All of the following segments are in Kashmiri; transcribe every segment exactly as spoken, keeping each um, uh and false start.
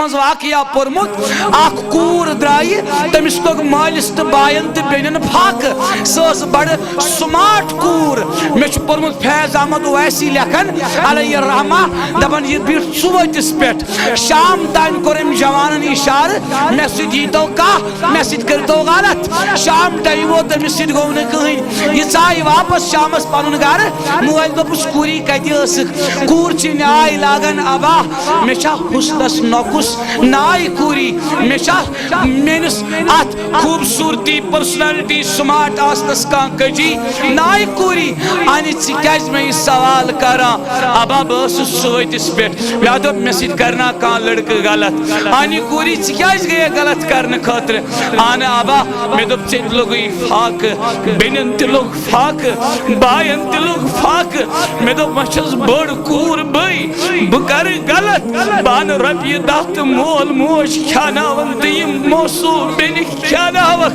منٛز واقعہ پوٚرمُت۔ اکھ کوٗر درٛایہِ، تٔمِس توٚگ مٲلِس تہٕ باین تہٕ بیٚنٮ۪ن فاقہٕ۔ سۄ ٲس بڑٕ سمارٹ کوٗر۔ مےٚ چھُ پوٚرمُت فیض احمد اویسی لیکھان علیہ الرحمہ، دپان، یہِ بیٖٹھ ژُوٲتِس پٮ۪ٹھ۔ شام تام کوٚر أمۍ جوانن اشارٕ، مےٚ سۭتۍ ییٖتو کانٛہہ، مےٚ سۭتۍ کٔرۍتو غلط۔ شام ٹایم ووت، تٔمِس سۭتۍ گوٚو نہٕ کٕہٕنۍ۔ یہِ ژایہِ واپس شامس پنُن گرٕ۔ مٲلۍ دوٚپُس، کوٗری کتہِ ٲسٕکھ؟ کوٗر چھِ نیاے لاگان، ابا، مےٚ چھا حُسنس نۄقُص؟ ناے کوٗری، مےٚ چھا میٲنِس اتھ خوٗبصوٗرتی، پرسنلٹی، سمارٹ آسنس کانٛہہ کٔجی؟ ناے کوٗری، اَنہِ ژٕ کیازِ مےٚ یہِ سوال کران؟ ابا، بہٕ ٲسٕس سۭتِس پٮ۪ٹھ، مےٚ دوٚپ، مےٚ سۭتۍ کرنا کانٛہہ لڑکہٕ غلط؟ اَنہِ کوٗری، ژٕ کیازِ گٔیے غلط کرنہٕ خٲطرٕ؟ اہن ابا، مےٚ دوٚپ، ژےٚ تہِ لوٚگُے فاقہٕ، بیٚنٮ۪ن تہِ لوٚگ فاقہٕ، باین تہِ لوٚگ فاقہٕ۔ مےٚ دوٚپ، وۄنۍ چھَس بٔڑ کوٗر بٕے، بہٕ کرٕ غلط، بہٕ انہٕ رۄپیہِ دَہ تہٕ مول موج کھیاناوَن تہٕ یِم موصوٗف بیٚنہِ کھیاناوَکھ۔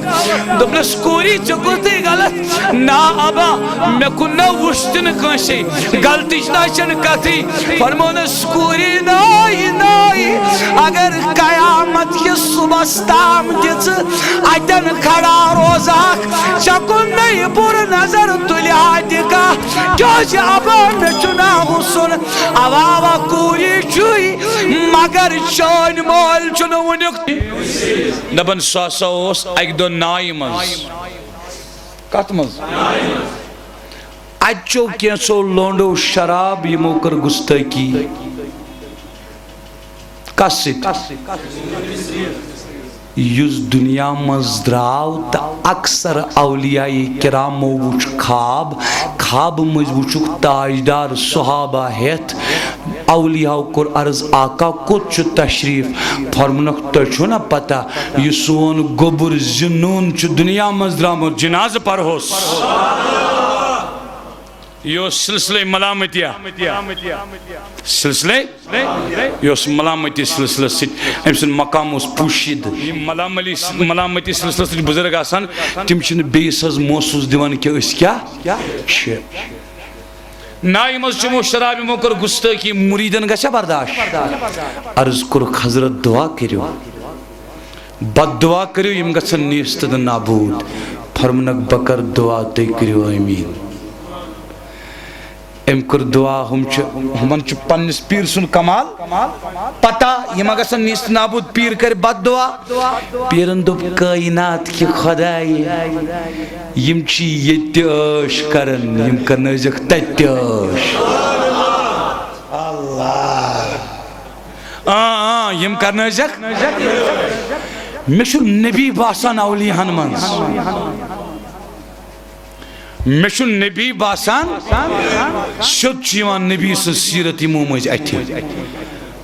دوٚپنَس، کوٗری، ژےٚ کوٚرُتھٕے غلط۔ نا ابا، مےٚ کُن نہ وُچھ تہِ نہٕ کٲنٛسے، غلطٕچ نہ چھَنہٕ کَتھٕے۔ فرمونَس، کوٗری، ناے، ناے، اگر قیامت کِس صُبحس تام تہِ ژٕ اَتٮ۪ن کھڑا روزہَکھ، ژےٚ کُن نَے بُرٕ نظر تُلہِ ہا تہِ کانٛہہ، کیٛازِ ابا مےٚ چھُ ناو حُسُن۔ اوا اوا کوٗری چھُے، مگر چٲنۍ مٲلۍ چھُنہٕ وُنیُک۔ دَپان سُہ ہسا اوس اَکہِ دۄہ نایہِ منٛز۔ کَتھ منٛز؟ اَتہِ چیو کینٛژھو لونڈو شراب، یِمو کٔر گُستٲخی۔ کس سۭتۍ؟ یُس دُنیا منٛز درٛاو تہٕ اکثر اولیاء کرامو وُچھ خواب، خوابہٕ مٔنٛزۍ وُچھُکھ تاجدار صحابہ ہٮ۪تھ۔ اولیاہو کوٚر عرض، آقا، کوٚت چھُ تشریف؟ فرمونکھ، تۄہہِ چھو نا پتہ، یہِ سون گوٚبُر زِ نوٗن چھُ دُنیا منٛز درٛامُت، جنازٕ پرہوس۔ یہِ اوس سلسلے ملامتیہ۔ سلسلے، یہِ اوس ملامتی سلسلس سۭتۍ۔ أمۍ سُنٛد مقام اوس پوشیدٕ۔ یِم ملاملی، ملامتی سلسلس سۭتۍ بُزرگ آسان، تِم چھِنہٕ بیٚیِس حظ محسوٗس دِوان کہِ أسۍ کیٛاہ چھِ۔ نایہِ منٛز چوٚمو شراب، یِمو کٔر گُستٲخی، مُریٖدن گژھِ برداشت؟ عرض کوٚرُکھ، حضرت، دُعا کٔرِو۔ بد دُعا کٔرِو، یِم گژھن نیست تہٕ نابوٗد۔ فرمونکھ، بہٕ کَرٕ دُعا، تُہۍ کٔرِو آمیٖن۔ أمۍ کٔر دُعا، ہُم چھِ، ہُمن چھُ پننِس پیٖر سُنٛد کمال پتہ، یہِ ما گژھن نیست نابوٗد، پیٖر کَرِ بد دُعا۔ پیٖرن دوٚپ، کٲینات کہِ خۄدایہِ، یِم چھِ ییٚتہِ تہِ عٲش کران، یِم کرنٲوزٮ۪کھ تَتہِ تہِ عٲش۔ اللہ۔ آ، آ، یِم کرنٲوزٮ۪کھ۔ مےٚ چھُ نبی باسان اولیاہن منٛز۔ مےٚ چھُ نبی باسان، سیوٚد چھُ یِوان نبی سٕنٛز سیٖرت یِمو مٔنٛزۍ اَتھِ۔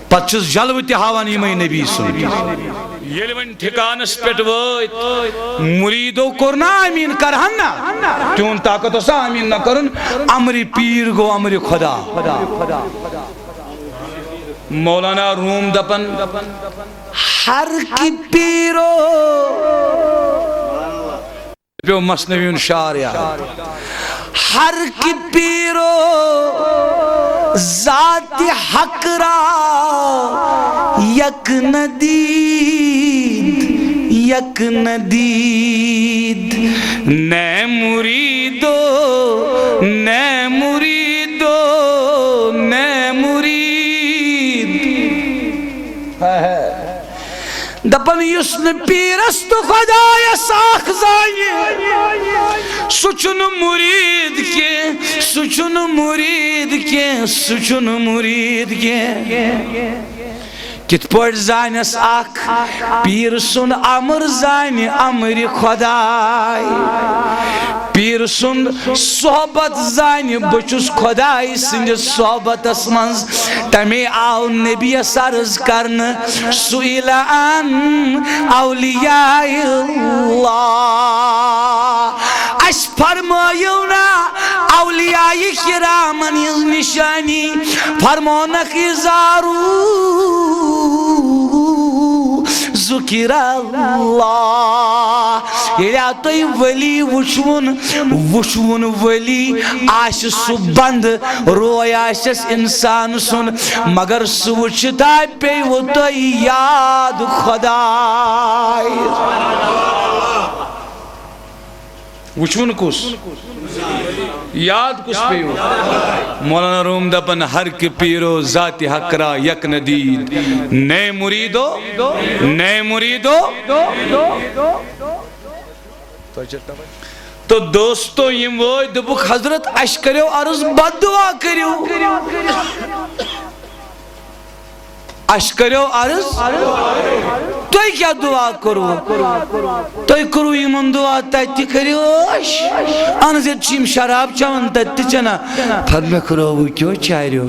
پتہٕ چھُس جلوٕ تہِ ہاوان یِمے نبی سُنٛد۔ ییٚلہِ وۄنۍ ٹھِکانس پٮ۪ٹھ وٲتۍ، مُریٖدو کوٚر نا آمیٖن، کرہن نا؟ تِہُنٛد طاقت اوسا آمیٖن نہ کرُن؟ امرِ پیٖر گوٚو امرِ خۄدا۔ مولانا روم دپان، ہر کہ پیرو، پیو مثنوی ہُنٛد شعر یاد۔ ہر کہ پیرو ذات حق را یک ندید، یک ندید، نئے مریدو، نئے مریدو، نئے مرید۔ دپان، یُس نہٕ پیٖرس تہٕ خۄدایس اکھ زانہِ، سُہ چھُنہٕ مُریٖد کینٛہہ، سُہ چھُنہٕ مُریٖد کینٛہہ، سُہ چھُنہٕ مُریٖد کینٛہہ۔ کِتھ پٲٹھۍ زانٮ۪س اکھ؟ پیٖر سُنٛد امر زانہِ امرِ خۄداے۔ پیٖر سُنٛد صحبت زانہِ، بہٕ چھُس خۄداے سٕنٛدِس صحبتس منٛز۔ تَمے آو نبیَس عرض کرنہٕ، سُئِلَ عَنْ أَوْلِيَاءِ اللَّهِ۔ اَسہِ فرمٲیِو نا اولیاء کرامن ہٕنٛز نِشٲنی؟ فرمونکھ، اِذَا ذُکِرَ اللَّهُ۔ ییٚلہِ تُہۍ ؤلی وٕچھوُن، وٕچھوُن ؤلی، آسہِ سُہ بنٛد، روے آسٮ۪س اِنسان سُنٛد، مگر سُہ وٕچھِتھا پیٚیوٕ تۄہہِ یاد خۄداے۔ وٕچھوُن کُس؟ یاد کُس پیٚیوٕ؟ مولانا روم دپان، ہر کہ پیرو ذات حق را یک ندید، نئے مریدو، نئے مریدو۔ تو دوستو، یِم وٲتۍ، دوٚپُکھ، حضرت، اَسہِ کَریو عرض، بد دعا کٔرِو۔ اَسہِ کَریو عرض، تۄہہِ کیٛاہ دعا کوٚروٕ؟ تۄہہِ کوٚروٕ یِمن دعا، تَتہِ تہِ کٔرِو عٲش۔ اَہن حظ، ییٚتہِ چھِ یِم شراب چٮ۪وان، تَتہِ تہِ چٮ۪نا۔ فرمٲوکھ، رووُ کیٛو چاریو؟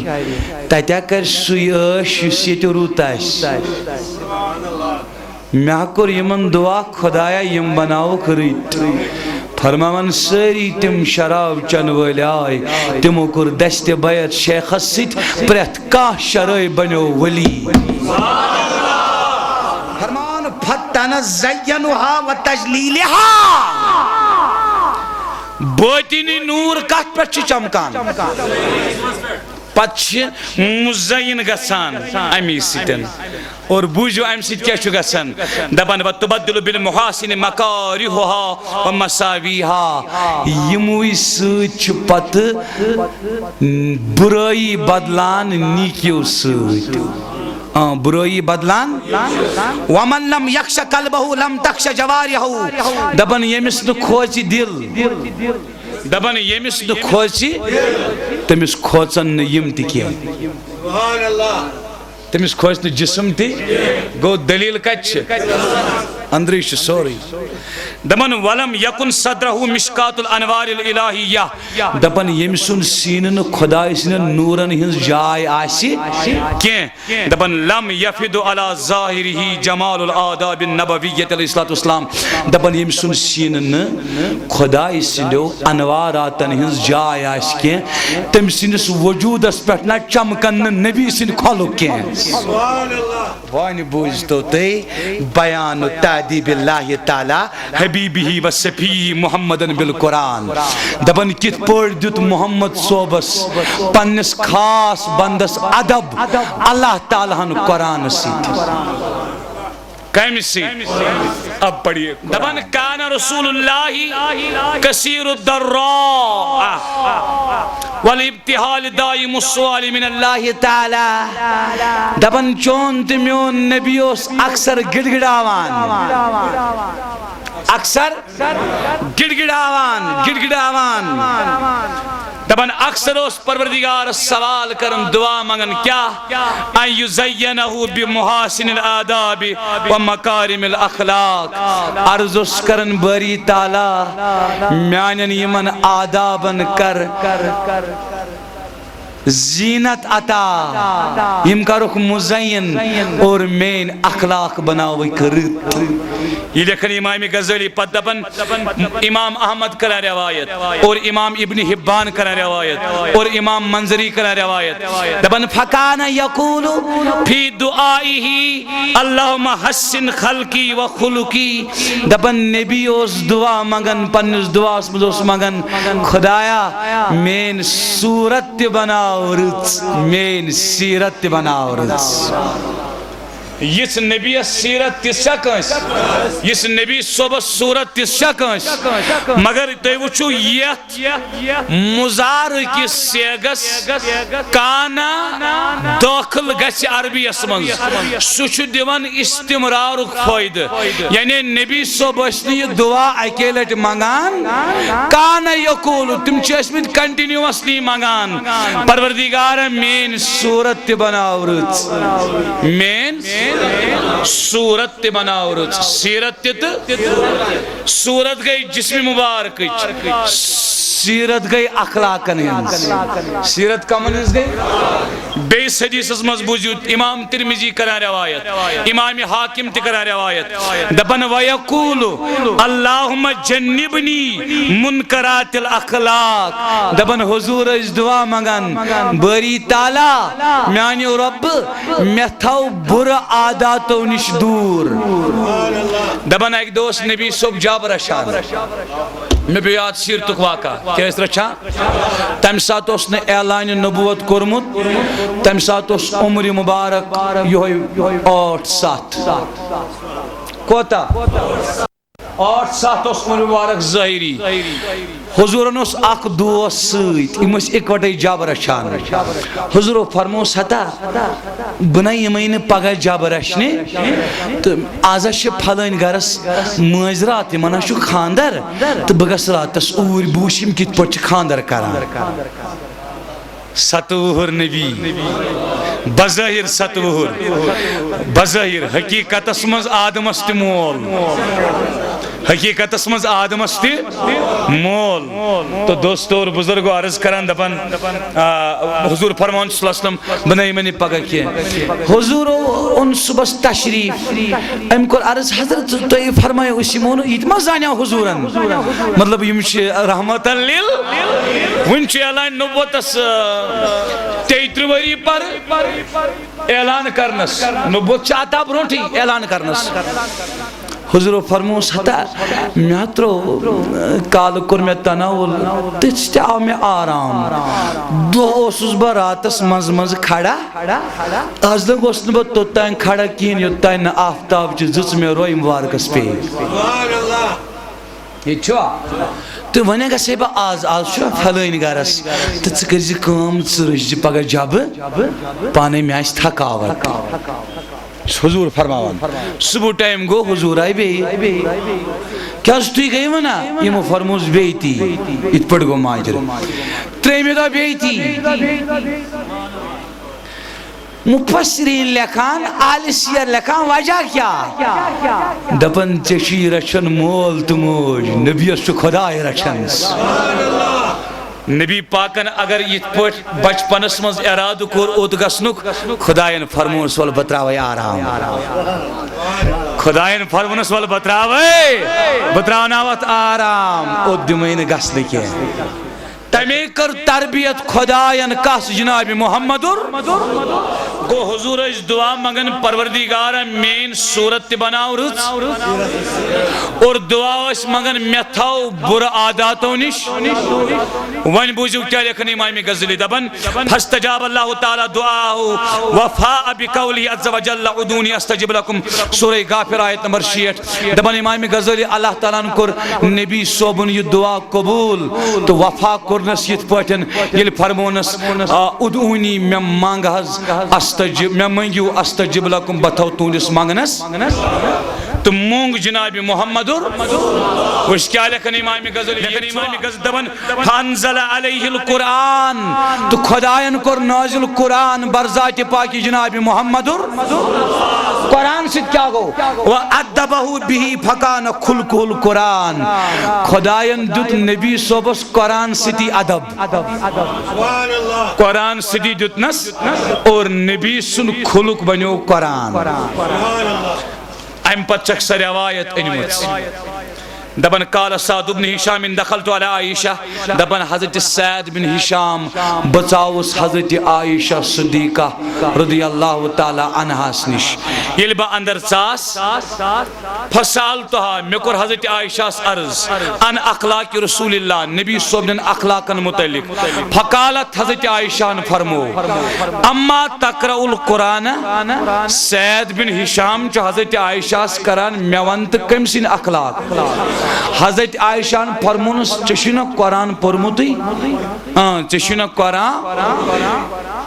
تَتہِ ہا کَرِ سُے عٲش، یُس ییٚتہِ رُت آسہِ۔ مےٚ کوٚر یِمن دعا، خۄدایا، یِم بناوکھ رٕتۍ۔ فرماوان، سٲری تِم شراب چٮ۪ن وٲلۍ آے، تِمو کوٚر دستِ بیعت شیخس سۭتۍ، پرٛٮ۪تھ کانٛہہ شرٲبۍ بنیو ولی۔ فرمان، فتنزینہا و تجلیلہا۔ باطنی نور کتھ پٮ۪ٹھ چھُ چمکان؟ پتہٕ چھِ مزین گژھان امی سۭتۍ۔ اور بوٗزِو، امہِ سۭتۍ کیٛاہ چھُ گژھان؟ دپان، "وتبدل بالمحاسن مکارہہا و مساویہا"۔ یِموٕے سۭتۍ چھُ پتہٕ برٲیی بدلان نیٖکیو سۭتۍ۔ آ، برٲیی بدلان۔ "ومن لم یخش قلبہ لم تخش جوارحہ"۔ دپان، ییٚمِس نہٕ کھوژِ دِل، دپان، ییٚمِس نہٕ کھوژِ، تٔمِس کھوژن نہٕ یِم تہِ کینٛہہ۔ تٔمِس کھوژِ نہٕ جسم تہِ۔ گوٚو، دٔلیٖل کتہِ چھِ؟ أنٛدرٕے چھُ سورُے۔ دپان، "ولم یکن صدرہ مشکات الانوار الالہیہ"۔ دپان، ییٚمۍ سُنٛد سیٖنہٕ نہٕ خۄداے سٕنٛدٮ۪ن نوٗرن ہٕنٛز جاے آسہِ کینٛہہ۔ دپان، "لم یفد علی ظاہرہ جمال الآداب النبویۃ علیہ الصلوۃ والسلام"۔ دپان، ییٚمۍ سُنٛد سیٖنہٕ نہٕ خۄداے سٕنٛدیو انواراتن ہٕنٛز جاے آسہِ کینٛہہ، تٔمۍ سٕنٛدِس وجوٗدس پٮ۪ٹھ نہ چمکن نہٕ نبی سٕنٛدۍ خۄلُق کینٛہہ۔ وۄنۍ بوٗزتو تُہۍ بیان تادیب اللہ تعالیٰ حبیبہ و صفیہ محمدن بالقرآن۔ دپان، کِتھ پٲٹھۍ دیُت محمد صٲبس پننِس خاص بندس ادب اللہ تعالیٰ ہن قرآنس سۭتۍ؟ کمہِ سۭتۍ؟ اب پڑھیے۔ دپان، کان رسول اللہ کثیر الضراء والابتہال دائم السؤال من اللہ تعالیٰ۔ دپان، چون تہٕ میون نبی اوس اکثر گڑگڑاوان، اکثر گڑگڑاوان، گڑگڑاوان۔ دپان، اکثر اوس پروردگارس سوال کران، دعا منگان، کیا؟ ان یزینہ بمحاسن الآداب و مکارم الاخلاق۔ عرض اوس کران، باری تعالیٰ، میانٮ۪ن یِمن آدابن کر زینت عطا، یِم کرُکھ مزین اور میٲنۍ اخلاق بناوٕکھ رٕت۔ یہ لیکھن امام غزالی، پتہٕ دپان، امام احمد کران روایت، اور امام ابن حبان کران روایت، اور امام منذری کران روایت۔ دپان، فکان یقول فی دعائہ اللہم حسن خلقی و خلقی۔ دپان، نبی اوس دعا منگان، پننِس دعاہس منٛز اوس منگان، خدایا، میٲنۍ صورت تہِ بناو رٕژ، میٲنۍ سیرت تہِ بناو رٕژ۔ یِژھ نبی یس سیرت تِژھ چھا کٲنٛسہِ؟ یِژھ نبی صٲبس صورت تِژھ چھا کٲنٛسہِ؟ مگر تُہۍ وٕچھِو، یتھ مُضارٕ کِس صیغس کان دٲخل گژھِ عربی یس منٛز، سُہ چھُ دِوان استمرارُک فٲیدٕ۔ یعنی نبی صٲب ٲسۍ نہٕ یہِ دُعا اکے لٹہِ منگان، کان یقول، تِم چھِ ٲسۍ مٕتۍ continuously منگان، پروردگار، میٲنۍ صورت تہِ بناو رٕژ، میٲنۍ صورت تہِ بناو رٕژ، سیرت تہِ تہٕ صورت گٔے جسم مبارکٕچ، سیرت گٔے اخلاقن ہٕنٛز۔ سیرت کمن ہٕنٛز گٔے؟ بیٚیِس حدیثس منٛز بوٗزِو، امام ترمذی کران روایت، امام حاکم تہِ کران روایت، دپان، "ویقول اللہم جنبنی منکرات الاخلاق"، دپان، حضور ٲسۍ دعا منگان، باری تعالیٰ، میانہِ رۄبہٕ، مےٚ تھاو بُرٕ عاداتو نِش دوٗر۔ دپان، اکہِ دۄہ اوس نبی صٲب جب رچھان، مےٚ پیوٚو یاد سیرتُک واقعہ، کیٛاہ ٲسۍ رچھان؟ تمہِ ساتہٕ اوس نہٕ اعلانِ نبوت کوٚرمُت، تمہِ ساتہٕ اوس عمرِ مبارک یِہوٚے ٲٹھ ستھ۔ کوتاہ؟ ٲٹھ ستھ اوس عمرِ مبارک ظٲہری۔ حضورن اوس اکھ دوس سۭتۍ، یِم ٲسۍ اِکوٹے جب رچھان۔ حضورو فرمووس، ہتا بہٕ نے یِمے نہٕ پگاہ جب رچھنہِ، تہٕ از ہا چھِ پھلٲنۍ گرس مٲنٛزِ راتھ، یِمن ہا چھُ خانٛدر، تہٕ بہٕ گژھٕ راتس اوٗرۍ، بہٕ وٕچھٕ یِم کِتھ پٲٹھۍ چھِ خانٛدر کران۔ ستہٕ وُہُر نبی، بظٲہِر ستہٕ وُہُر، بظٲہِر، حقیقتس منٛز آدمس تہِ مول، حقیقتس منٛز آدمس تہِ مول۔ تہٕ دوستو اور بزرگو عرض کران دپان، آ، حضور فرماوان صلی اللہ علیہ وسلم، بہٕ نے یِمن یہِ پگاہ کینٛہہ۔ حضورو اوٚن صُبحس تشریٖف، أمۍ کوٚر عرض، حضرت، تُہۍ فرمٲیِو، أسۍ یِمو نہٕ، یہِ تہِ ما زانیو حضوٗرن؟ مطلب، یِم چھِ رحمتاً لِل، وٕنہِ چھُ اعلان نبوتس، آ، تیٚیہِ ترٕٛہ ؤری پَرٕ اعلان کرنس، نبوت چھِ عطا برونٛٹھٕے اعلان کرنس۔ حضورو فرمووس، ہتا مےٚ ہا ترٛوو، کالہٕ کوٚر مےٚ تناوُل، تٔتھۍ تہِ آو مےٚ آرام۔ دۄہ اوسُس بہٕ راتس منٛزٕ منٛزٕ کھڑا، از لوٚگ اوسُس نہٕ بہٕ توٚتام کھڑا کِہیٖنۍ، یوٚتام نہٕ آفتاب چہِ زٕژ مےٚ روے مُبارکس پیٚیہِ۔ ییٚتہِ چھُوا؟ تہٕ وۄنۍ گژھے بہٕ آز، آز چھُ پھلٲنۍ گرس، تہٕ ژٕ کٔرۍ زِ کٲم، ژٕ رٔچھۍ زِ پگاہ جبہٕ، پانے مےٚ آسہِ تھکاوٹ۔ حضور فرماوان، صبح ٹائم گوٚو، حضور آے بیٚیہِ۔ کیٛاہ حظ تُہۍ گٔیوٕ نا؟ یِمو فرمووس بیٚیہِ تی، یِتھ پٲٹھۍ گوٚو ماجرٕ۔ ترٛیٚیمہِ دۄہ بیٚیہِ تی۔ مفسرین لیکھان، اہل سیر لیکھان، وجہ کیٛاہ؟ دپان، ژےٚ چھُے رچھان مول تہٕ موج، نبیَس چھُ خداے رچھان۔ نبی پاکن اگر یِتھ پٲٹھۍ بچپنس منٛز ارادٕ کوٚر اوٚت گژھنُک، خداین فرموونس، "ول بہٕ تراوے آرام۔" خداین فرموونس، "ول بہٕ تراوے، بہٕ تراوناوتھ آرام، اوٚت دِمے نہٕ گژھنہٕ کینٛہہ۔" تمے کٔر تربیت خداین کس؟ جناب محمدُر۔ گوٚو حضور ٲسۍ دعا منگان، "پروردگارا، میٲنۍ صورت تہِ بناو رٕژ۔" اور دعا ٲسۍ منگان، "مےٚ تھاو بُرٕ عاداتو نِش۔" وۄنۍ بوٗزِو کیٛاہ لیکھان امام غزالی، دپان، "فاستجاب اللہ تعالی دعاءه وفاء بقوله عز وجل، ادعونی استجب لکم۔" سورہ غافر، آیت نمبر شیٹھ۔ دپان امام غزالی، اللہ تعالیٰ ہن کوٚر نبی صٲبُن یہِ دعا قبوٗل تہٕ وفا کوٚرنس یِتھ پٲٹھۍ ییٚلہِ فرمونس، آ، "ادعونی"، مےٚ منگ حظ، "استجب"، مےٚ منگِو، "استجب لکم"، بہٕ تھاو تُہنٛدِس منگنس۔ تہٕ مونگ جناب محمدُر۔ وٕچھ کیٛاہ لیکھان امام غزالی، لیکھان امام غزالی دپان، "فانزل علیہ القرآن"، تہٕ خداین کوٚر نازل قرآن برذات پاکی جناب محمدُر۔ قرآن سۭتۍ کیٛاہ گوٚو؟ "وادبہ بہ فکان خلقہ القرآن"۔ خداین دیُت نبی صٲبس قرآن سۭتی ادب۔ قرآن سۭتی دیُتنس اور نبی سُنٛد خلق بنیو قرآن۔ امہِ پتہٕ چھکھ سۄ روایت أنمٕژ۔ دپان، قال سعد بن ہشام، دخلت علی عائشہ، دپان حضرت سعد بن ہشام، بہٕ ژاوُس حضرت عائشہ صدیقہ رضی اللہ تعالیٰ عنہاس نِش۔ ییٚلہِ بہٕ اندر ژاس، فسألتها، مےٚ کوٚر حضرت عائشہس عرض، عن اخلاق رسول اللہ، نبی صٲبنٮ۪ن اخلاقن متعلق۔ فقالت، حضرت عائشہ ہن فرمو، اما تقرأ القرآن، سعد بن ہشام چھُ حضرت عائشہس کران، مےٚ ون تہٕ کٔمۍ سٕنٛدۍ اخلاق؟ حضرت عائشہ ہن فرمونس، ژےٚ چھُے نہ قرآن پوٚرمُتٕے؟ اۭں، ژےٚ چھُے نہ قرآن؟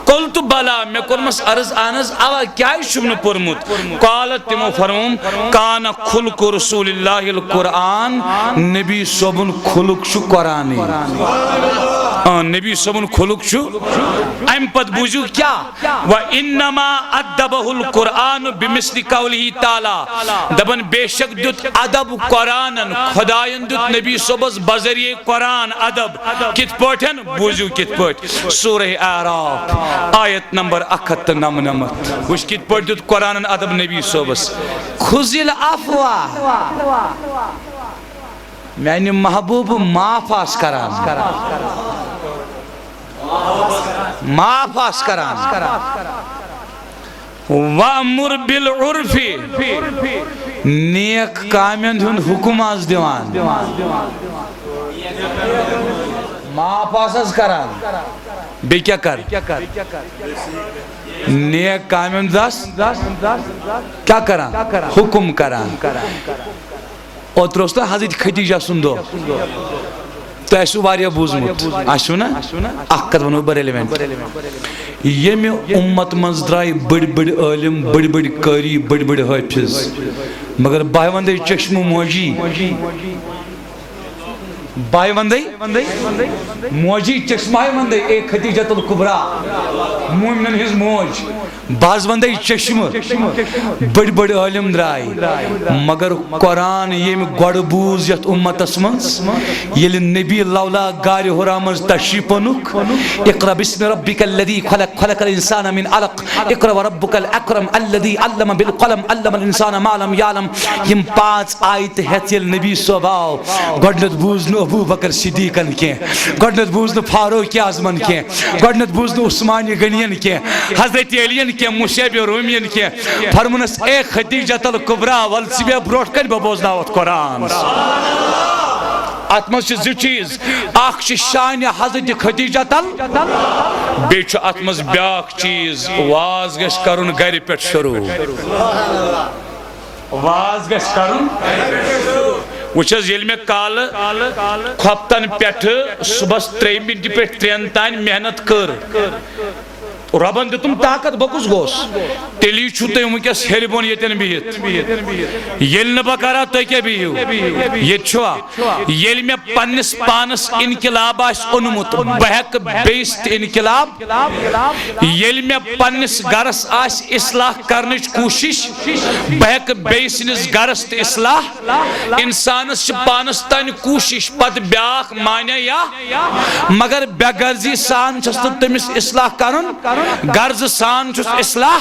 قلت بلی، مےٚ کوٚرمس عرض، اہن حظ، اوا، کیازِ چھُم نہٕ پوٚرمُت؟ قالت، تِمو فرموم، کان خلق رسول اللہ القرآن، نبی صٲبُن خلق چھُ قرآنٕے۔ آ، نبی صٲبُن خلق چھُ۔ اَمہِ پتہٕ بوٗزِو کیٛاہ؟ وَإِنَّمَا أَدَّبَهُ الْقُرْآنُ بِمِثْلِ قَوْلِهِ تَعَالَى۔ دَپان، بے شک دیُت ادب قرآنن، خدایَن دیُت نبی صٲبس بذریعہ قرآن ادب۔ کِتھ پٲٹھۍ؟ بوٗزِو کِتھ پٲٹھۍ۔ سورہ اعراف، آیت نمبر اکھ ہتھ تہٕ نَمنَمَتھ۔ وٕچھ، کِتھ پٲٹھۍ دیُت قرآنن ادب نبی صٲبس۔ خذ العفو۔ میانہِ محبوب، معاف آس کران۔ معاف آس کران۔ وَأَمُرْ بِالْعُرْفِ۔ نیک کامٮ۪ن ہُنٛد حُکم آس دِوان۔ معاف آس حظ کران۔ بیٚیہِ کیٛاہ کر؟ نیک کامٮ۪ن دس کیٛاہ کران؟ حُکم کران۔ اوترٕ اوس نہ حضرت خدیجہ سُنٛد دۄہ؟ تۄہہِ آسِوٕ واریاہ بوٗزمُت، آسِوٕ نہ؟ اکھ کتھ ونو بہٕ relevant۔ ییٚمہِ اُمت منٛز درٛاے بٔڑۍ بٔڑۍ عٲلِم، بٔڑۍ بٔڑۍ قٲری، بٔڑۍ بٔڑۍ حٲفظ، مگر بہٕ وندے چشمہٕ موجی، بہٕ وندے موجی، چشمہٕ وندے، اے خدیجۃ الکبریٰ، مومنن ہٕنٛز موج۔ بہٕ حظ وندے چشمہٕ، بٔڑۍ بٔڑۍ عٲلِم درٛاے، مگر قرآن ییٚمۍ گۄڈٕ بوٗز یتھ اُمتس منٛز، ییٚلہِ نبی لولا غارِ حرا منٛز تشریف اوٚنُکھ، اقرأ باسم ربک الذی خلق، خلق الانسان من علق، اقرأ وربک الاکرم الذی علم بالقلم، علم الانسان ما لم یعلم، یِم پانٛژھ آیتہٕ ہٮ۪تھ ییٚلہِ نبی صٲب آو، گۄڈٕنٮ۪تھ بوٗز نہٕ ابو بکر صدیقن کینٛہہ، گۄڈٕنٮ۪تھ بوٗز نہٕ فاروق اعظمن کینٛہہ، گۄڈٕنٮ۪تھ بوٗز نہٕ عثمان غنین کینٛہہ، حضرت علین کینٛہہ، مصعب رومین کینٛہہ۔ فرمونس، اے خدیجۃ الکبریٰ، ول ژٕ بیٚہہ برونٛٹھ کنہِ، بہٕ بوزناوتھ قرآن۔ اتھ منٛز چھِ زٕ چیٖز، اکھ چھِ شانِ حضرت خدیجۃ ال، بیٚیہِ چھُ اتھ منٛز بیٛاکھ چیٖز، واز گژھِ کرُن گرِ پٮ۪ٹھ شروٗع۔ واز گژھِ کرُن۔ وٕچھ حظ، ییٚلہِ مےٚ کالہٕ کھۄپتن پٮ۪ٹھٕ صُبحس ترٛیٚیہِ مِنٹہِ پٮ۪ٹھ ترٛٮ۪ن تام محنت کٔر، رۄبن دیُتُم طاقت، بہٕ کُس گوس؟ تیٚلی چھُو تُہۍ وٕنکیٚس ہیٚرِ بۄن ییٚتٮ۪ن بِہِتھ۔ ییٚلہِ نہٕ بہٕ کرا، تُہۍ کیٛاہ بِہِو؟ ییٚتہِ چھُوا؟ ییٚلہِ مےٚ پننِس پانس انقلاب آسہِ اوٚنمُت، بہٕ ہٮ۪کہٕ بیٚیِس تہِ انقلاب۔ ییٚلہِ مےٚ پننِس گرس آسہِ اصلاح کرنٕچ کوٗشش، بہٕ ہٮ۪کہٕ بیٚیہِ سٕنٛدِس گرس تہِ اصلاح۔ انسانس چھِ پانس تانۍ کوٗشش، پتہٕ بیٛاکھ مانیا یا، مگر بے غرضی سان چھُس نہٕ تٔمِس اصلاح کرُن، غرضہٕ سان چھُس اصلاح۔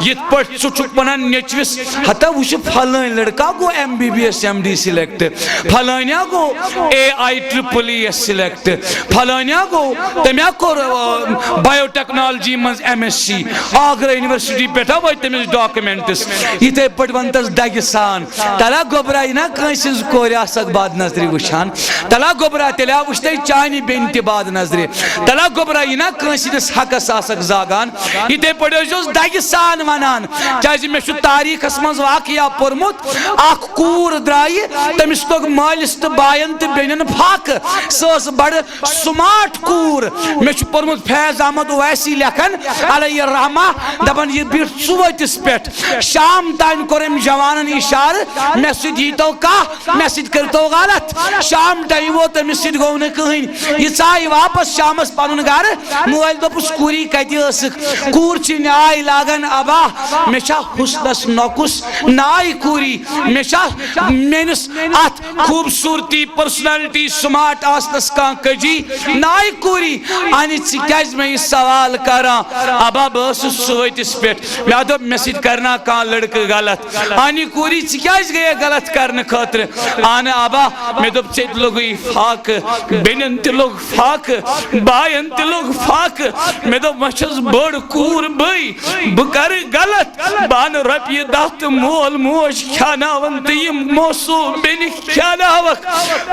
یِتھ پٲٹھۍ ژٕ چھُکھ ونان نیٚچوِس، ہتا وٕچھ فلٲنۍ لڑکا گوٚو M B B S, M D select, فلٲنیا گوٚو A I triple E S select, فلٲنیا گوٚو، تٔمۍ ہا کوٚر، آ، بایو ٹیکنالوجی منٛز M S C, Agra university پٮ۪ٹھ ہا وٲتۍ تٔمِس ڈاکومینٹس۔ یِتھے پٲٹھۍ وَن تس دگہِ سان، تلا گوٚبرا یہِ نا کٲنٛسہِ ہٕنٛز کورِ آسکھ بد نظرِ وٕچھان، تلا گوٚبرا تیٚلہِ ہا وٕچھ تۄہہِ چانہِ بیٚنہِ تہِ بد نظرِ، تلا گوٚبرا یہِ نا کٲنٛسہِ ہٕنٛدِس حقس آسکھ زاگان۔ یِتھے پٲٹھۍ ٲسۍ زیوس دگہِ سان ونان، کیازِ مےٚ چھُ تاریخس منٛز واقعہ پوٚرمُت، اکھ کوٗر درٛایہِ، تٔمِس توٚگ مٲلِس تہٕ باین تہٕ بیٚنٮ۪ن فاقہٕ، سۄ ٲس بڑٕ سمارٹ کوٗر۔ مےٚ چھُ پوٚرمُت فیض احمد اویسی لیکھان علیہ الرحمہ، دپان یہِ بیٖٹھ ژُوٲتِس پٮ۪ٹھ۔ شام تام کوٚر أمۍ جوانن اشارٕ، مےٚ سۭتۍ ییٖتو کانٛہہ، مےٚ سۭتۍ کٔرتو غلط۔ شام ٹایم ووت، أمِس سۭتۍ گوٚو نہٕ کٕہٕنۍ۔ یہِ ژاے واپس شامس پنُن گرٕ۔ مٲلۍ دوٚپُس، کوٗری کتہِ ٲسٕکھ؟ کوٗر چھِ نیاے لاگان، ابا، مےٚ چھا حسنس نۄقُص؟ ناے کوٗری، مےٚ چھا میٲنِس اتھ خوٗبصوٗرتی، پرسنلٹی، سمارٹ آسنس کانٛہہ کٔجی؟ ناے کوٗری، اَنہِ ژٕ کیٛازِ مےٚ یہِ سوال کران؟ ابا، بہٕ ٲسٕس سُوٲتِس پٮ۪ٹھ، مےٚ دوٚپ، مےٚ سۭتۍ کرنا کانٛہہ لڑکہٕ غلط؟ اَنہِ کوٗری، ژٕ کیٛازِ گٔیے غلط کرنہٕ خٲطرٕ؟ اَنہٕ ابا، مےٚ دوٚپ، ژےٚ تہِ لوٚگُے فاقہٕ، بیٚنٮ۪ن تہِ لوٚگ فاقہٕ، باین تہِ لوٚگ فاقہٕ۔ مےٚ دوٚپ، وۄنۍ چھَس بٔڑ کوٗر بٕے، بہٕ کرٕ غلط؟ بہٕ انہٕ رۄپیہِ دَہ تہٕ مول موج کھیاناوَن تہٕ یِم موسوٗم بیٚنہِ کھیاناوَکھ۔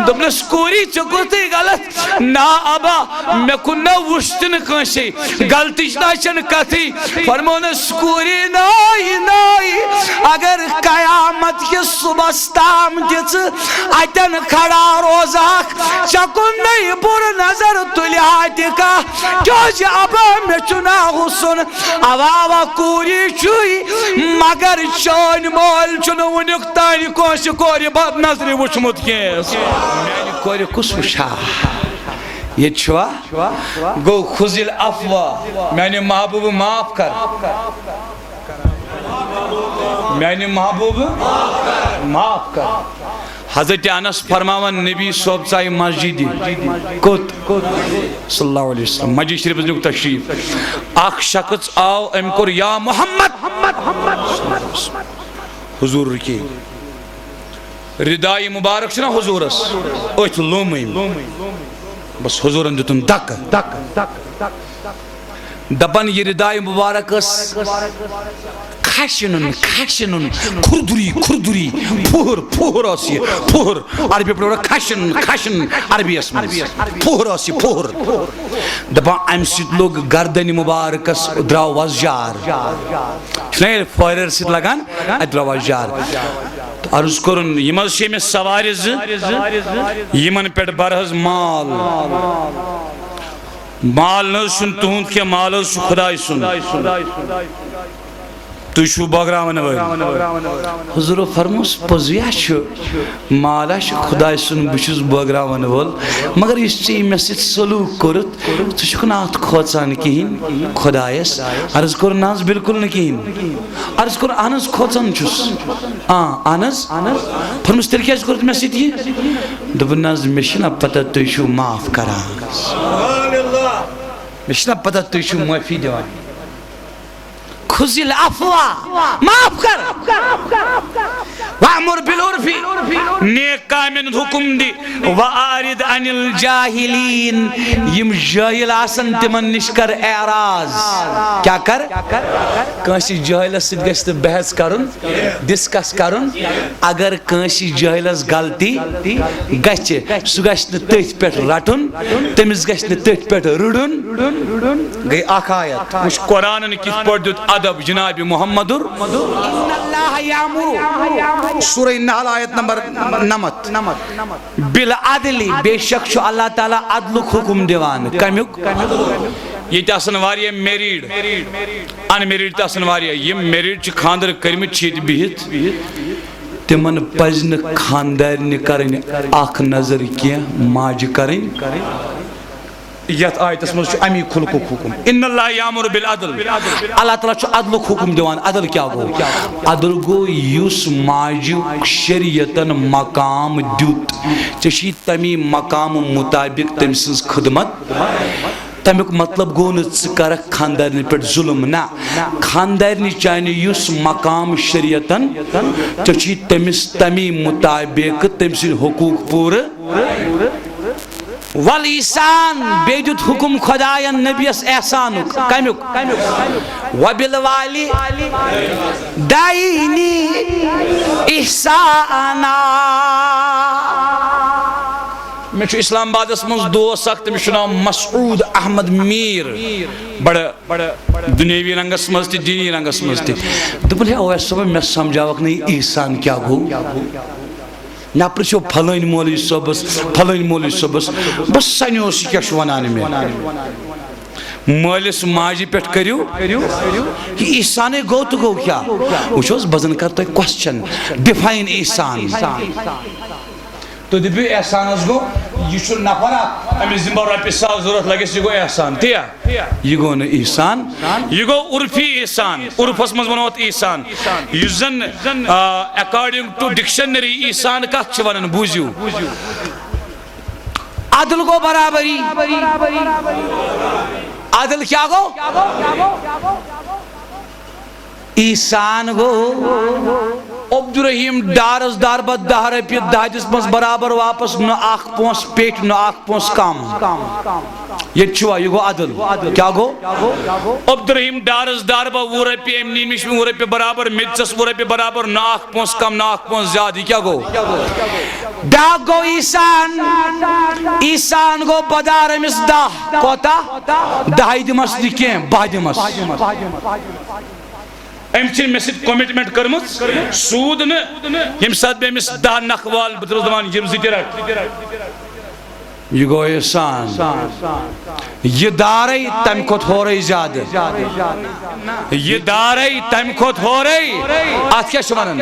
دوٚپنَس، کوٗری، ژےٚ کوٚرتھٕے غلط؟ نا ابا، مےٚ کُن نہ وُچھ تہِ نہٕ کٲنٛسے، غلطٕچ نہ چھَنہٕ کَتھٕے۔ فرمونَس، کوٗری، ناے، ناے، اگر قیامت کِس صُبحس تام تہِ ژٕ اَتٮ۪ن کھڑا روزہَکھ، ژےٚ کُن نَے بُرٕ نظر تُلہِ ہا تہِ کانٛہہ، کیٛازِ ابا مےٚ چھُ ناو حُسن۔ اوا اوا کوٗری چھُے، مگر چٲنۍ مٲلۍ چھُنہٕ وُنیُک تانۍ کٲنٛسہِ کورِ بد نظرِ وُچھمُت کینٛہہ۔ میانہِ کورِ کُس وٕچھِ ہا؟ ییٚتہِ چھُوا؟ گوٚو، خذ العفو، میانہِ محبوبہٕ، معاف کر۔ میانہِ محبوبہٕ، معاف کر۔ حضرت انس فرماوان، نبی صٲب ژایہِ مسجدِ۔ کوٚت؟ صلی اللہ علیہ وسلم۔ مسجد شریفس نیوٗکھ تشریف۔ اکھ شخص آو، أمۍ کوٚر، یا محمد۔ حضور رُکے۔ ردایہِ مبارک چھُنہ حضورس، أتھۍ لوٚم أمۍ۔ بس حضورن دیُتُن دکہٕ۔ دپان، یہِ ردایہِ مبارک ٲس خشنن، خشنن، کھردری، کھردری، پھُہر، پھُہر ٲس یہِ، پھُہر۔ عربی پٲٹھۍ وَنو خشن، خشن عربیَس منٛز۔ پھُہر ٲس یہِ، پھُہر۔ دپان، اَمہِ سۭتۍ لوٚگ گردنہِ مبارکس، درٛاو وۄزجار۔ چھُنہ ییٚلہِ فایرر سۭتۍ لگان، اَتہِ درٛاو وۄزجار۔ تہٕ عرض کوٚرُن، یِم حظ چھِ أمِس سوارِ زٕ، یِمن پٮ۪ٹھ بر حظ مال۔ مال نہ حظ چھُنہٕ تُہُنٛد کینٛہہ، مال حظ چھُ خۄداے سُنٛد۔ تُہۍ چھِو بٲگراوَن وٲلۍ۔ حضوٗرو فرموس، پوٚزُے ہا چھُ، مال ہا چھُ خۄداے سُنٛد، بہٕ چھُس بٲگراوَن وول، مگر یُس ژےٚ مےٚ سۭتۍ سلوٗک کوٚرُتھ، ژٕ چھُکھ نہٕ اَتھ کھوژان کِہیٖنۍ خۄدایَس؟ عرض کوٚر، نہ حظ، بِلکُل نہٕ کِہیٖنۍ۔ عرض کوٚر، اَہَن حظ، کھوژان چھُس۔ آ، اَہَن حظ۔ فرموس، تیٚلہِ کیٛازِ کوٚرُتھ مےٚ سۭتۍ یہِ؟ دوٚپُن، نہ حظ، مےٚ چھِنہ پَتہ تُہۍ چھِو معاف کران۔ مےٚ چھِنہ پَتہ تُہۍ چھِو معٲفی دِوان۔ خذ العفو، معاف کر۔ وامر بالعرف، نیک کامٮ۪ن ہُنٛد حُکم دِ۔ واعرض عن الجاہلین، یِم جٲہِل آسن تِمن نِش کر اعراض۔ کیٛاہ کر؟ کٲنٛسہِ جٲہِلس سۭتۍ گژھِ نہٕ بحث کرُن، ڈسکس کرُن۔ اگر کٲنٛسہِ جٲہِلس غلطی گژھِ، سُہ گژھِ نہٕ تٔتھۍ پٮ۪ٹھ رٹُن، تٔمِس گژھِ نہٕ تٔتھۍ پٮ۪ٹھ رُڑُن۔ گٔے اکھ آیت۔ وٕچھ قرآنن کِتھ پٲٹھۍ دیُت ادب جناب محمدُر۔ ان اللہ یامر۔ سورہ نحل آیت نمبر نَمَتھ۔ بالعدل، بے شک چھُ اللہ تعالیٰ عدلُک حُکم دِوان۔ کمیُک؟ ییٚتہِ آسن واریاہ میریڈ، ان میریڈ تہِ آسن واریاہ۔ یِم میریڈ چھِ، خانٛدر کٔرمٕتۍ چھِ ییٚتہِ بِہِتھ، تِمن پزِ نہٕ خانٛدارنہِ کرٕنۍ اکھ نظر کینٛہہ، ماجہِ کرٕنۍ۔ یتھ آیتس منٛز چھُ امی خلقُک حُکم، ان اللہ یامر بالعدل۔ اللہ تعالیٰ چھُ عدلُک حُکم دِوان۔ عدل کیٛاہ گوٚو؟ عدل گوٚو یُس ماجہِ شریعتن مقام دیُت، ژےٚ چھُے تمی مقام مطابق تٔمۍ سٕنٛز خدمت۔ تمیُک مطلب گوٚو نہٕ ژٕ کرکھ خانٛدارنہِ پٮ۪ٹھ ظُلم، نہ۔ خانٛدارنہِ چانہِ یُس مقام شریعتن، ژےٚ چھُے تٔمِس تمی مطابق تٔمۍ سٕنٛدۍ حقوٗق پوٗرٕ۔ والاحسان، بیٚیہِ دیُت حُکم خۄداین نبیَس احسانُک۔ کمیُک؟ وبالوالدین احسانا۔ مےٚ چھُ اسلام آبادس منٛز دوس اکھ، تٔمِس چھُ ناو مسعود احمد میر، بڑٕ دُنیٲوی رنگس منٛز تہِ، دیٖنی رنگس منٛز تہِ۔ دوٚپُن، ہے اویس صٲبہ، مےٚ سمجھاوکھ نہٕ یہِ احسان کیٛاہ گوٚو۔ مےٚ پرٛژھیو پھلٲنۍ مولوی صٲبس، پھلٲنۍ مولوی صٲبس، بہٕ سنیوس، یہِ کیٛاہ چھُ ونان مےٚ؟ مٲلِس ماجہِ پٮ۪ٹھ کٔرِو یہِ احسانٕے گوٚو تہٕ گوٚو کیٛاہ؟ وٕچھ حظ، بہٕ زن کرٕ تۄہہِ question، define احسان۔ تُہۍ دٔپِو، احسان حظ گوٚو، یہِ چھُ نفر اکھ، أمِس دِمہٕ بہٕ رۄپیہِ ساس ضوٚرتھ لگٮ۪س، یہِ گوٚو احسان، تی یا؟ یہِ گوٚو نہٕ احسان۔ یہِ گوٚو عرفی احسان، عرفس منٛز ونو اتھ احسان۔ یُس زن، آ، according to dictionary احسان کتھ چھِ ونان، بوٗزِو۔ عدل گوٚو برابری۔ عدل کیٛاہ گوٚو؟ احسان گوٚو عبدالرحیم ڈارس داربہ دَہ رۄپیہِ دَہہِ دِژمَس برابر واپس، نہ اکھ پونٛسہٕ پیٚٹھۍ، نہ اکھ پونٛسہٕ کم۔ ییٚتہِ چھُوا، یہِ گوٚو عدل۔ کیٛاہ گوٚو؟ عبدالرحیم ڈارس داربہ وُہ رۄپیہِ، أمۍ نِمِش وُہ رۄپیہِ برابر، مےٚ دِژس وُہ رۄپیہِ برابر، نہ اکھ پونٛسہٕ کم، نہ اکھ پونٛسہٕ زیادٕ۔ یہِ کیٛاہ گوٚو؟ بیٛاکھ گوٚو احسان۔ احسان گوٚو، بہٕ دار أمِس دَہ۔ کوتاہ؟ دَہے دِمس نہٕ کینٛہہ، بَہہ دِمس۔ أمۍ چھِ مےٚ سۭتۍ commitment کٔرمٕژ، سوٗد نہٕ۔ ییٚمہِ ساتہٕ بہٕ أمِس دَہ نکھٕ والہٕ، بہٕ چھُس دَپان، یِم زٕ تہِ رَٹ۔ یہِ گوٚو احسان۔ یہِ دارے تمہِ کھۄتہٕ ہورے زیادٕ۔ یہِ دارے تمہِ کھۄتہٕ ہورے۔ اتھ کیٛاہ چھِ ونان؟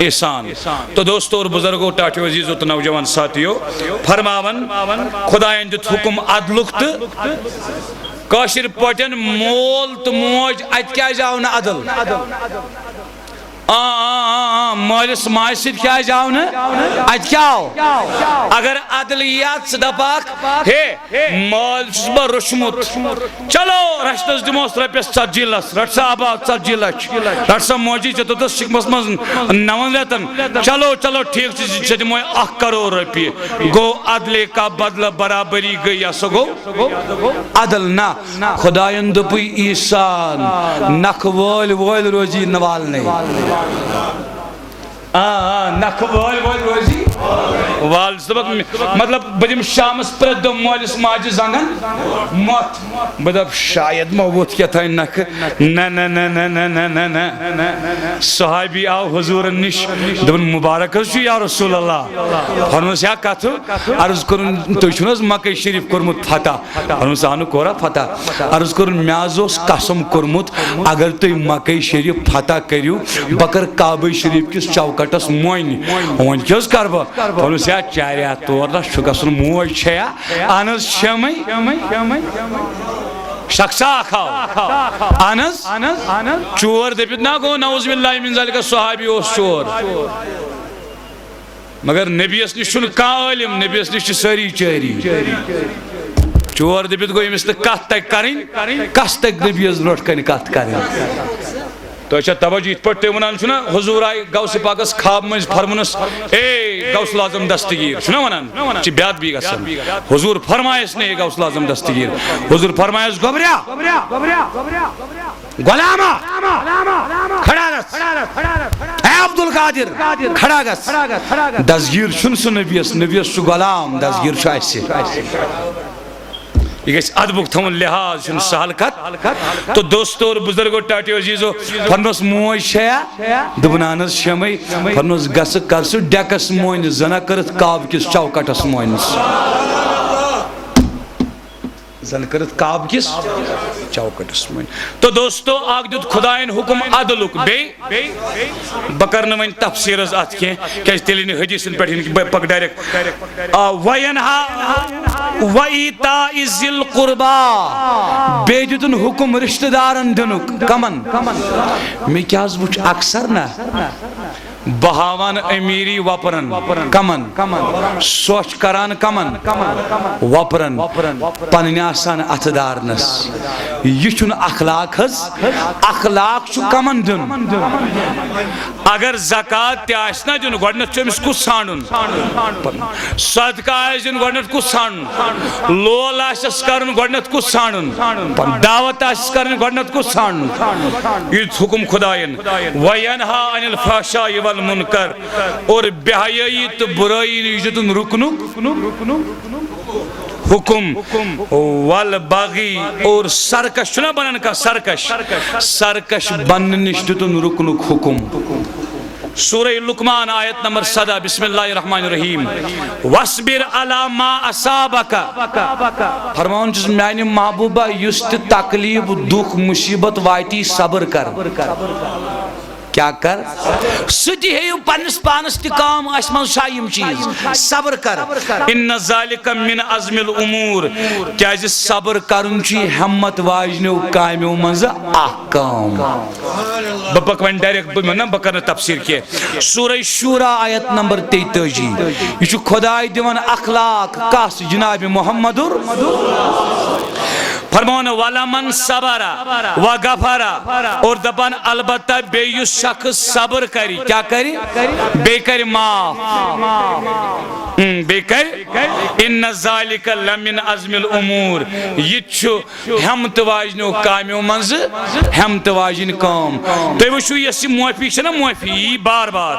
احسان۔ تو دوستو اور بزرگو، ٹاٹھیو عزیزو تو نوجوان ساتھیو، فرماون خدایَن دیُت حکم عدلُک تہٕ کٲشِر پٲٹھۍ مول تہٕ موج، اتہِ کیٛازِ آو نہٕ عدل؟ آ، آ، آ، آ، مٲلِس ماجہِ سۭتۍ کیٛازِ آو نہٕ؟ اتہِ کیٛاہ آو؟ اگر عدل یِیہِ ہا، ژٕ دپاکھ، ہے، مٲلۍ چھُس بہٕ روٚچھمُت۔ چلو، رچھنس دِموس رۄپیس ژتجی لچھ، رٹ سا آباد ژتجی لچھ، رٹ سا موجی، ژےٚ دوٚپتس سِکمس منٛز نون رٮ۪تن۔ چلو، چلو، ٹھیک چھُ، ژےٚ دِموے اکھ کرور رۄپیہِ۔ گوٚو عدلے کا بدلہ برابری گٔے، یہِ ہسا گوٚو عدل۔ نہ، خدایَن دوٚپُے، احسان، نکھٕ وٲلۍ وٲلۍ روزی نہٕ والنٕے۔ آ، آ، نکھٕ وٲلۍ وٲلۍ روزی وال۔ ژٕ دَپَکھ، مےٚ، مطلب، بہٕ دِمہٕ شامَس پرٛٮ۪تھ دۄہ مٲلِس ماجہِ زنٛگَن مَتھ۔ بہٕ دَپہٕ، شاید ما ووٚتھ کیٛاہ تام نکھٕ۔ نہ، نہ، نہ۔ صحابی آو حضوٗرَن نِش، دوٚپُن، مبارک حظ چھُ یا رسول اللہ۔ فرموس، یا کَتھٕ؟ عرض کوٚرُن، تُہۍ چھُو نہٕ حظ مکے شریف کوٚرمُت فتح؟ فرموس، اہنُو کوٚرا فتح۔ عرض کوٚرُن، مےٚ حظ اوس قسم کوٚرمُت، اگر تُہۍ مکے شریف فتح کٔرِو، بہٕ کَرٕ کعبے شریف کِس چوکٹس مۄنۍ۔ وۄنۍ کیٛاہ حظ کَرٕ بہٕ؟ فرموس، یا چاریا، تور نہ چھُ گژھُن، موج چھیا؟ اہن حظ چھمے۔ شخصا اکھ آو۔ اہن حظ۔ چور دٔپِتھ نہ گوٚو، نعوذ باللہ من ذالک، صحابی اوس چور۔ مگر نبیَس نِش چھُنہٕ کانٛہہ عٲلِم، نبیَس نِش چھِ سٲری چٲری۔ چور دٔپِتھ گوٚو، ییٚمِس نہٕ کَتھ تَگہِ کَرٕنۍ، کَس تَگہِ نبیَس برونٛٹھ کَنہِ کَتھ کَرٕنۍ؟ تۄہہِ چھا توجہ؟ یِتھ پٲٹھۍ تُہۍ وَنان چھُو نا، حضوٗر آیہِ غوث پاکَس خواب منٛز فرمونَس، اے غوث العظم دستگیٖر، چھُنہ وَنان؟ چھِ بے ادبی گژھان۔ حضوٗر فرمایَس نہٕ، اے غوث العظم دستگیٖر۔ حضوٗر فرمایَس، گوٚبریا، غلاما، کھڑا گژھ۔ اے عبدالقادر، کھڑا گژھ۔ دستگیٖر چھُنہٕ سُہ نبیَس، نبیَس چھُ غلام، دستگیٖر چھُ اَسہِ۔ یہِ گژھِ ادبُک تھاوُن لحاظ، چھُنہٕ سہل کتھ۔ تہٕ دوستو اور بزرگو، ٹاٹیو عزیزو، فرموس، موج چھیا؟ دوٚپُن، اہن حظ چھمے۔ فرموس، گژھٕ کر سُہ ڈیکس مۄنۍ، زنہ کٔرٕتھ کعبہٕ کِس چوکٹس مۄنۍ۔ زن کٔرِتھ کعبہٕ کِس چوکٹس مۄنۍ۔ تہٕ دوستو، اکھ دیُت خدایَن حکم عدلُک، بیٚیہِ بہٕ کرٕ نہٕ وۄنۍ تفسیٖر حظ اتھ کینٛہہ، کیازِ تیٚلہِ نہٕ حدیثن پٮ۪ٹھ یِنہٕ، بہٕ پکہٕ ڈائریکٹ۔ آ، وینہا و ایتاء ذی القربی، بیٚیہِ دیُتُن حکم رشتہٕ دارن دِنُک۔ کمن؟ مےٚ کیٛاہ حظ وُچھ اکثر نہ، بہاوان امیری وپرن۔ کمن؟ سۄچھ کران کمن؟ وپرن۔ پننہِ آسان اتھٕ دارنس۔ یہِ چھُنہٕ اخلاق حظ۔ اخلاق چھُ کمن دیُن۔ اگر زکوٰۃ تہِ آسہِ نہ دیُن، گۄڈٕنیتھ چھُ أمِس کُس ژھانڈُن؟ صدقہٕ آسہِ دیُن، گۄڈٕنیتھ کُس ژھانڈُن؟ لول آسٮ۪س کرُن، گۄڈٕنیتھ کُس ژھانڈُن؟ دعوت آسٮ۪س کرٕنۍ، گۄڈٕنیتھ کُس ژھانڈُن؟ یہِ دیُت حکم خدایَن، وینہا عن الفحشاء والمنکر، اور بے حیٲیی تہٕ بُرٲیی نِش دیُتُن رُکنُک حکم۔ والبغی، اور سرکش چھُنہ بنان کانٛہہ سرکش، سرکش بننہٕ نِش دیُتُن رُکنُک حکم۔ سورہ لقمان، آیت نمبر سدہ، بسم اللہ الرحمن الرحیم۔ واصبر علی ما اصابک۔ فرماوان چھُس، میانہِ محبوبہ، یُس تہِ تکلیف، دُکھ، مصیبت واتی، صبر کر۔ کیٛاہ کر؟ سُہ تہِ ہیٚیِو پننِس پانس تہِ کٲم، اَسہِ منٛز چھا یِم چیٖز؟ صبر کر۔ ان ذالک من عزم الامور، کیازِ صبر کرُن چھُ ہمت واجنیو کامیو منٛزٕ اکھ کٲم۔ بہٕ پکہٕ وۄنۍ ڈائریکٹ، بہٕ نہ، بہٕ کرٕ نہٕ تفسیٖر کینٛہہ۔ سورہ شورا، آیت نمبر تیتٲجی۔ یہِ چھُ خداے دِوان اخلاق کس؟ جناب محمد۔ فرماوان، ولمن صبر و غفر، اور دپان البتہ بیٚیہِ یُس شخص صبر کرِ، کیٛاہ کرِ؟ بیٚیہِ کرِ معاف۔ اۭں، بیٚیہِ کرِ۔ ان ذالک لمن عزم الامور، یہِ چھُ ہمت واجنیو کامیو منٛزٕ ہمت واجِنۍ کٲم۔ تُہۍ وٕچھِو، یۄس یہِ معٲفی چھےٚ نہ، معٲفی یی بار بار۔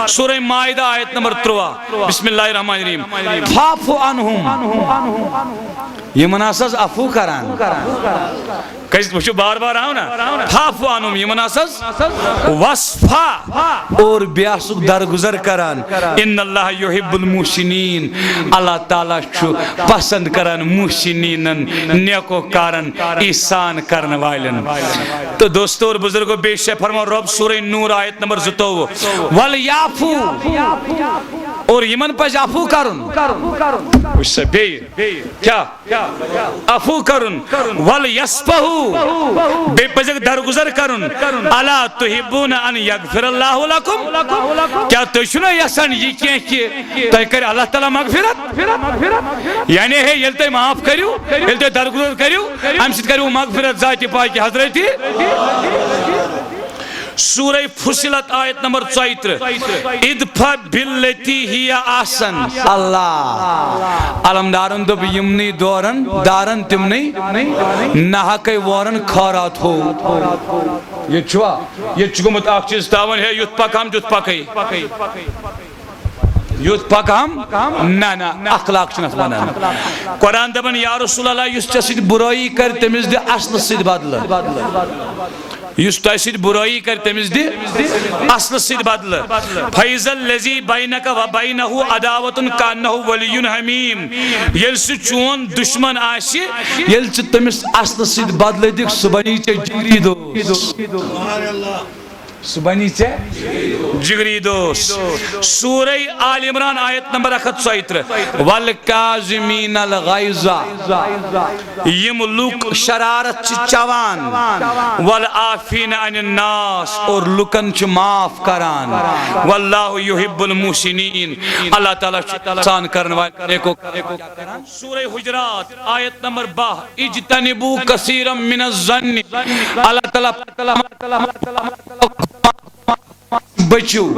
سورہ مائدہ، آیت نمبر تُرٛواہ۔ بسم اللہ الرحمن الرحیم۔ فاعف عنہم۔ یِمن ہسا ٲس عفو کران۔ کٔژِ وٕچھِو بار بار آو نا؟ فاعف عنہم، یِمن آسس وصفا۔ اور بیٚیہِ آسُکھ درگُزر کران۔ ان اللہ یحب المحسنین، اللہ تعالیٰ چھُ پسند کران محسنینن، نیکوکارن، احسان کرن والٮ۪ن۔ تہٕ دوستو اور بزرگو، بیٚیہِ چھِ فرمان رۄب سورہ نور آیت نمبر زٕتووُہ، ولیعفو، اور یِمن پزِ عفو کرُن۔ وٕچھ سا بیٚیہِ کیٛاہ؟ عفو کرُن۔ ولیصفحوا، بیٚیہِ پزٮ۪کھ درگُزر کرُن۔ الا تحبون ان یغفر اللہ لکم، کیٛاہ تُہۍ چھِو نہ یژھان یہِ کینٛہہ کہِ تۄہہِ کرِ اللہ تعالیٰ مغفرت؟ یعنی ہے، ییٚلہِ تُہۍ معاف کٔرِو، ییٚلہِ تُہۍ درگُزر کٔرِو، امہِ سۭتۍ کریو مغفرت ذاتِ پاکِ حضرتِ۔ سورہ فصلت آیت نمبر ژۄیہِ ترٕٛہ، ادفع باللتی ہی احسن۔ اللہ علمدارن دوٚپ، یِمنٕے دورن دارن تِمنٕے ناحقے وورن خٲراتھ ہو۔ ییٚتہِ چھُوا؟ ییٚتہِ چھُ گوٚمُت اکھ چیٖز تاوان، ہے، یُتھ پکہٕ ہم، تیُتھ پکے۔ یُتھ پکہٕ ہم؟ نہ، نہ، اخلاق چھُنہٕ اتھ ونان۔ قرآن دپان، یا رسول اللہ، یُس ژےٚ سۭتۍ بُرٲیی کرِ، تٔمِس دِ اصلہٕ سۭتۍ بدلہٕ۔ یُس تۄہہِ سۭتۍ بُرٲیی کرِ، تٔمِس دِ اصلہٕ سۭتۍ بدلہٕ۔ فیض الذی بینک و بینہ عداوۃ کانہ ولی حمیم۔ ییٚلہِ سُہ چون دشمن آسہِ، ییٚلہِ ژٕ تٔمِس اصلہٕ سۭتۍ بدلہٕ دِکھ، سُہ بنی ژےٚ جگری دوست۔ سُہ بنی ژےٚ جگری دوست۔ سورہ آل عمران آیت نمبر اکھ ہتھ ژۄیہِ ترٕٛہ۔ والکاظمین الغیظ، یِم لُکھ شرارت چھِ چوان، والعافین عن الناس، اور لُکن چھِ معاف کران۔ واللہ یحب المحسنین، اللہ تعالیٰ چھُ احسان کرن والٮ۪ن نیکو۔ سورہ حجرات آیت نمبر باہ، اجتنبوا کثیرا من الظن، اللہ تعالیٰ بچو۔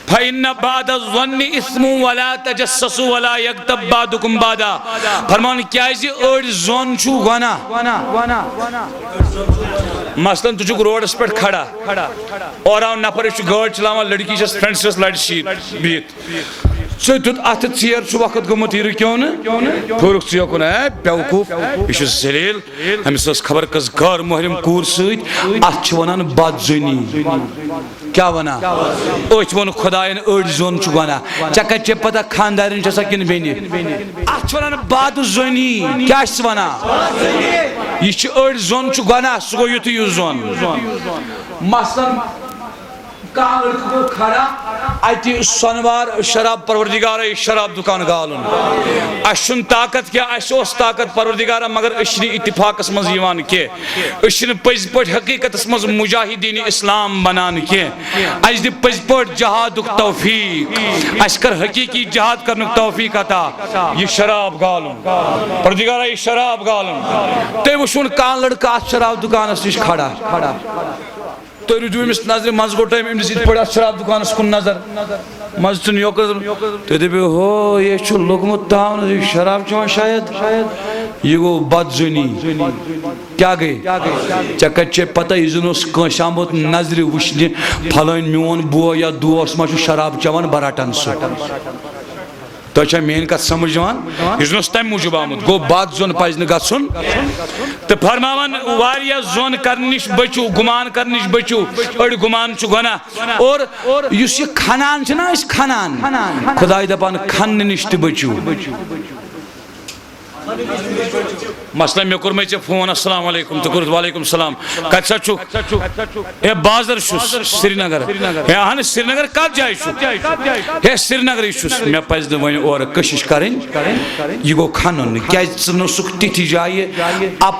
فإن بعض الظن اثم ولا تجسسوا ولا یغتب بعضکم بعضا۔ فرمان، کیازِ أڑۍ ظن چھُ گۄناہ۔ مثلاً، ژٕ چھُکھ روڈس پٮ۪ٹھ کھڑا، اورٕ آو نفر، یہِ چھُ گٲڑۍ چلاوان، لڑکی چھس فرینڈ سٕنٛدِس لڑِ سۭتۍ بِہِتھ۔ ژےٚ دیُت اَتھٕ ژیر، چھُ وقت گوٚمُت، یہِ رُکیو نہٕ۔ پھیورُکھ ژٕ یوکُن، اے بیوقوف، یہِ چھُ ذلیل۔ أمِس ٲس خبر کٔژ غٲر محرم کوٗر سۭتۍ۔ اَتھ چھِ وَنان بدظنی۔ کیٛاہ وَنان؟ أتھۍ ووٚن خۄدایَن، أڑۍ ظۄن چھُ گۄناہ۔ ژےٚ کَتہِ چھےٚ پَتہ خانٛدارِنۍ چھےٚ سا کِنہٕ بیٚنہِ؟ اَتھ چھِ وَنان بدظنی۔ کیٛاہ چھِس وَنان؟ یہِ چھِ أڑۍ ظۄن چھُ گۄناہ، سُہ گوٚو یُتھُے یُتھ ظۄن۔ مثلاً، کانٛہہ لڑکہٕ گوٚو کھڑا، اَتہِ سۄنوار شراب، پروردگارے شراب دُکان گالُن۔ اَسہِ چھُنہٕ طاقت کینٛہہ، اَسہِ اوس طاقت پروردگارا، مگر أسۍ چھِنہٕ اتفاقس منٛز یِوان کینٛہہ۔ أسۍ چھِنہٕ پٔزۍ پٲٹھۍ حقیقتس منٛز مجاہدین اسلام بنان کینٛہہ۔ اَسہِ دِ پٔزۍ پٲٹھۍ جہادُک توفیق۔ اَسہِ کر حقیقی جہاد کرنُک توفیق عطا۔ یہِ شراب گالُن، پروردگارا، یہِ شراب گالُن۔ تُہۍ وٕچھوُن کانٛہہ لڑکہٕ اَتھ شراب دُکانس نِش کھڑا۔ تُہۍ روٗدِو أمِس نظرِ منٛز، گوٚو ٹایم أمِس یِتھ پٲٹھۍ اَتھ شراب دُکانَس کُن نظر۔ منٛزٕ تُن یوکُن۔ تُہۍ دٔپِو، ہو، یہِ چھُ لوٚگمُت تاونہٕ، یہِ چھُ شراب چٮ۪وان شاید۔ یہِ گوٚو بدظنی۔ کیٛاہ گٔے؟ ژےٚ کَتہِ چھے پَتہ، یہِ زَن اوس کٲنٛسہِ آمُت نظرِ وٕچھنہِ، پھلٲنۍ میون بوے یا دوس ما چھُ شراب چٮ۪وان، بہٕ رَٹَن سُہ۔ تۄہہِ چھا میٲنۍ کتھ سمجھ یِوان؟ یہِ زن اوس تمہِ موٗجوٗب آمُت، گوٚو بد زوٚن پزِ نہٕ گژھُن۔ تہٕ فرماوان، واریاہ زوٚن کرنہٕ نِش بٔچِو، گُمان کرنہٕ نِش بٔچِو۔ أڑۍ گُمان چھُ گۄناہ۔ اور یُس یہِ کھنان چھِنہ أسۍ کھنان، خداے دپان، کھننہٕ نِش تہِ بٔچِو۔ مثلاً، مےٚ کوٚرمَے ژےٚ فون، "السلام علیکم"، ژٕ کوٚرُتھ، "وعلیکم السلام"، کَتہِ سا چھُکھ؟ ہے، بازر چھُس، سرینگر۔ ہے، اہن، سرینگر کَتھ جایہِ چھُکھ؟ ہے، سرینگرٕے چھُس۔ مےٚ پَزِ نہٕ وۄنۍ اورٕ کٔشِش کَرٕنۍ، یہِ گوٚو کھَنُن۔ کیٛازِ ژٕ نہٕ سُکھ تِتھِ جایہِ اَپ